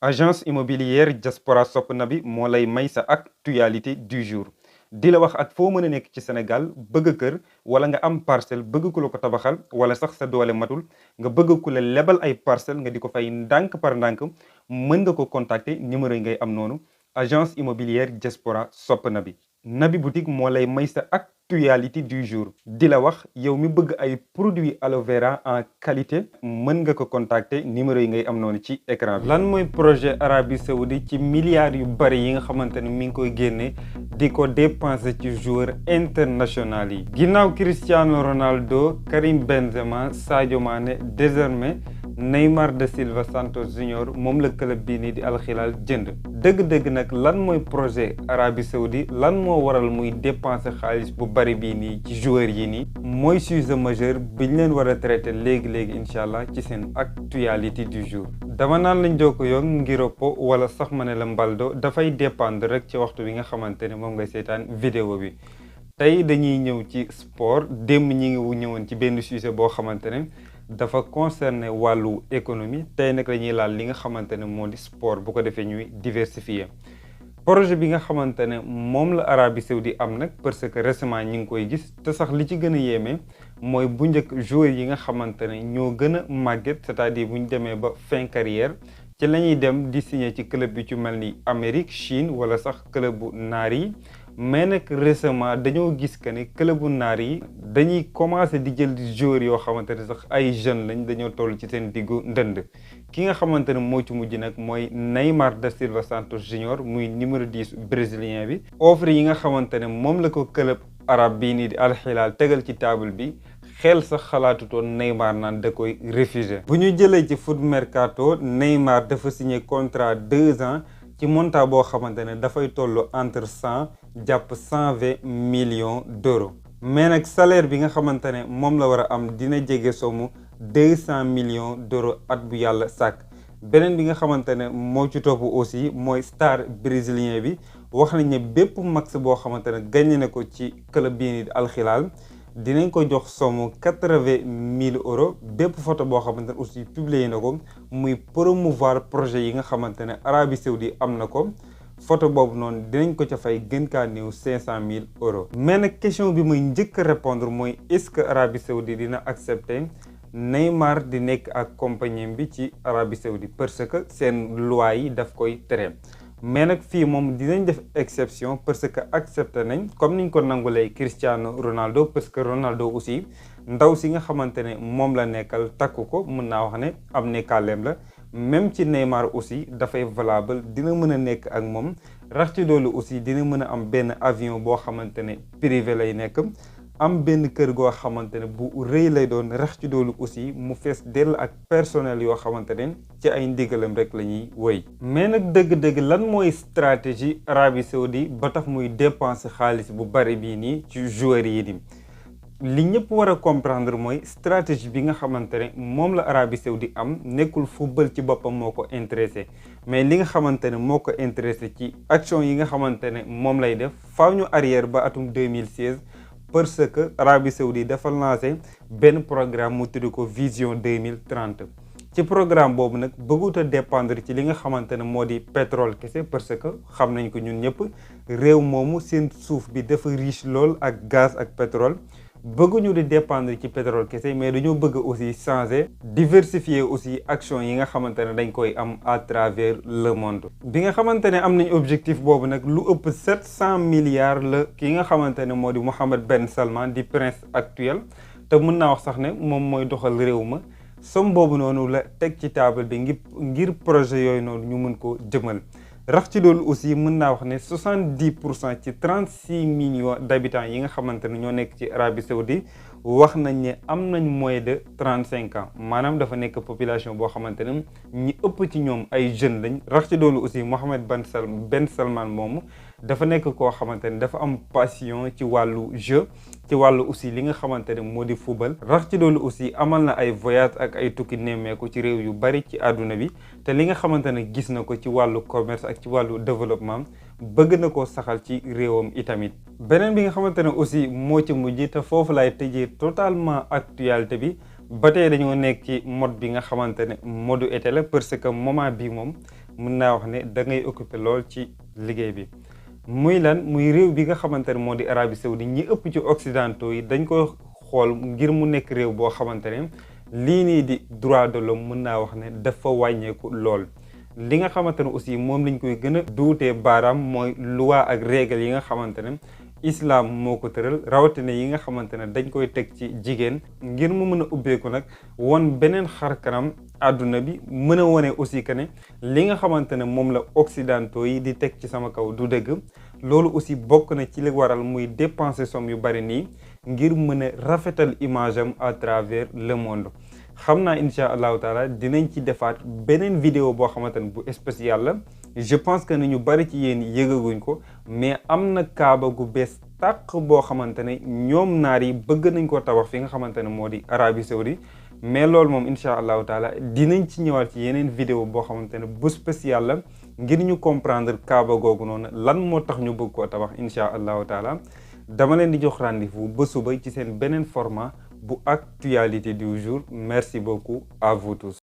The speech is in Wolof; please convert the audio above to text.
agence immobilière Diaspora Sopp na bi moo lay may sa actualité du jour di la wax ak foo mën a nekk ci Sénégal bëgg kër wala nga am parcelle bëgg ku la ko tabaxal wala sax sa doole matul nga bëgg ku la lebal ay parcelle nga di ko fay ndànk par ndànk mën nga ko contacter numéro yi ngay am noonu agence immobilière Diaspora Sopp na bi Nabi Boutique moo lay may sa actualité du jour di la wax yow mi bëgg ay produits aloe vera en qualité mën nga ko contacter numéro yi ngay am noonu ci écran bi. lan mooy projet Arabie Saoudite ci milliards yu bari yi nga xamante ne mi ngi koy génne di ko dépenser ci joueurs internationaux yi ginnaaw Cristiano Ronaldo, Karim Benzema, Sadio Mané, désormais Neymar da Silva Santos Junior moom la club bii nii di Al Hilal jënd dëgg-dëgg nag lan mooy projet Arabie Saoudite lan moo waral muy dépenser xaalis bu bari bii nii ci joueurs yi nii mooy sujet majeur bi ñu leen war a traité léegi incha allah ci seen actualité du jour. dama naan lañ joo ko yoon ngiroppo wala sax ma ne la mbaldo dafay dépendre rek ci waxtu bi nga xamante ne moom ngay seetaan vidéo bi tey dañuy ñëw ci sport démb ñi ngi ñëwoon ci benn sujet boo xamante ne dafa concerné wàllu économie tey nag la ñuy laal li nga xamante ne moo di sport bu ko defee ñuy diversifier projet bi nga xamante ne moom la Arabie Saoudite am nag parce que récemment ñi ngi koy gis te sax li ci gën a yéeme mooy bu njëkk joueurs yi nga xamante ne ñoo gën a màgget c'est-à-dire bu ñu demee ba fin carrière ci la ñuy dem di signer ci club bi ci mel ni Amérique Chine wala sax club bu naar yi mais nag récemment dañoo gis que ni club bu naar yi dañuy commencé di jël joueurs yoo xamante ne sax ay jeunes lañ dañoo toll ci seen diggu ndënd ki nga xamante ne moo ci mujj nag mooy Neymar da Silva Santos Junior muy numéro 10 brésilien bi offre yi nga xamante ne moom la ko club arabe bii nii di Al Hilal tegal ci table bi xel sax xalaatutoon Neymar naan da koy refuser. bu ñu jëlee ci foot mercato Neymar dafa signé contrat 2 ans ci montant boo xamante ne dafay toll entre 100 jàpp 120 millions d'euros mais nag salaire bi nga xamante ne moom la war a am dina jege somu 200 millions d'euros at bu yàlla sàkk. beneen bi nga xamante ne moo ci topp aussi mooy star brésilien bi wax nañ ne bépp max boo xamante ne gagné na ko ci club bii di Al Hilal dinañ ko jox somme 80 000 euros bépp photo boo xamante ne aussi publié na ko muy promouvoir projet yi nga xamante ne Arabie Saoudite am na ko photo boobu noonu dinañ ko ca fay gën kaa néew 500 000 euros. mais nag question bi muy njëkk a répondre mooy est-ce que Arabie Saoudite dina accepter Neymar di nekk ak compagnie bi ci Arabie Saoudite parce que seen loi yi daf koy tere. mais nag fii moom dinañ def exception parce que accepté nañ comme niñ ko nangulee Cristiano Ronaldo parce que Ronaldo aussi ndaw si nga xamante ne moom la nekkal takku ko mën naa wax ne am nekkaaleem la même ci Neymar aussi dafay valable dina mën a nekk ak moom rax ci doolu aussi dina mën a am benn avion boo xamante ne privé lay nekk am benn kër goo xamante ne bu rëy lay doon rax ci doolu aussi mu fees dell ak personnel yoo xamante ne ci ay ndigalam rek la ñuy woy mais nag dëgg-dëgg lan mooy stratégie Arabie Saoudite ba tax muy dépenser xaalis bu bari bii nii ci joueurs yi nii li ñëpp war a comprendre mooy stratégie bi nga xamante ne moom la Arabie Saoudite am nekkul football ci boppam moo ko intéressé mais li nga xamante ne moo ko intéressé ci action yi nga xamante ne moom lay def faaw ñu arrière ba atum 2016 parce que Arabie Saoudite dafa lancé benn programme mu tudd ko vision 2030 ci programme boobu nag bëggut a dépendre ci li nga xamante ne moo di pétrole kese parce que xam nañ ko ñun ñëpp réew moomu seen suuf bi dafa riche lool ak gaz ak pétrole bëgguñu di dépendre ci pétrole kese mais dañoo bëgg aussi changer diversifier aussi action yi nga xamante ne dañ koy am à travers le monde. bi nga xamante ne am nañ objectif boobu nag lu ëpp 700 milliards la ki nga xamante ne moo di Mohammed Ben Salman di prince actuel te mën naa wax sax ne moom mooy doxal réew ma somme boobu noonu la teg ci table bi ngir projet yooyu noonu ñu mën ko jëmal. rax ci loolu aussi mën naa wax ne 70% ci 36 millions d'habitants yi nga xamante ne ñoo nekk ci Arabie Saoudite wax nañ ne am nañ moins de 35 ans maanaam dafa nekk population boo xamante ne ñi ëpp ci ñoom ay jeunes lañ rax ci loolu aussi Mohammed Ben Salman moomu dafa nekk koo xamante ne dafa am passion ci wàllu jeu ci wàllu aussi li nga xamante ne moo di football rax ci loolu aussi amal na ay voyage ak ay tukki nemmeeku ci réew yu bari ci àdduna bi te li nga xamante ne gis na ko ci wàllu commerce ak ci wàllu développement bëgg na koo saxal ci réewam itamit. beneen bi nga xamante ne aussi moo ci mujj te foofu laay tëjee totalement actualité bi ba tey dañoo nekk ci mode bi nga xamante ne mode été la parce que moment bi moom mën naa wax ne da ngay occupé lool ci liggéey bi. muy lan muy réew bi nga xamante ne moo di Arabie Saoudite ñi ëpp ci occidentaux yi dañ koy xool ngir mu nekk réew boo xamante ne lii nii di droit de l'homme mën naa wax ne dafa wàññeeku lool. li nga xamante ne aussi moom lañ koy gën a duutee baaraam mooy loi ak règle yi nga xamante ne islam moo ko tëral rawatina yi nga xamante ne dañ koy teg ci jigéen ngir mu mën a ubbeeku nag won beneen xar kanam àdduna bi mën a wone aussi que ne li nga xamante ne moom la occidentaux yi di teg ci sama kaw du dëgg. loolu aussi bokk na ci li waral muy dépenser somme yu bari nii ngir mën a rafetal image am à travers le monde. xam naa incha allahu taala dinañ ci defaat beneen vidéo boo xamante ne bu spécial la. je pense que ni ñu bari ci yéen yëgaguñ ko mais am na kaaba gu bees tàq boo xamante ne ñoom naar yi bëgg nañ ko tabax fi nga xamante ne moo di Arabie Saoudite. mais loolu moom incha allahu taala dinañ ci ñëwaat ci yeneen vidéo boo xamante ne bu spécial la ngir ñu comprendre kaaba googu noonu lan moo tax ñu bëgg koo tabax incha allahu taala. dama leen di jox rendez-vous ba suba ci seen beneen format bu actualité du jour. Merci beaucoup à vous tous.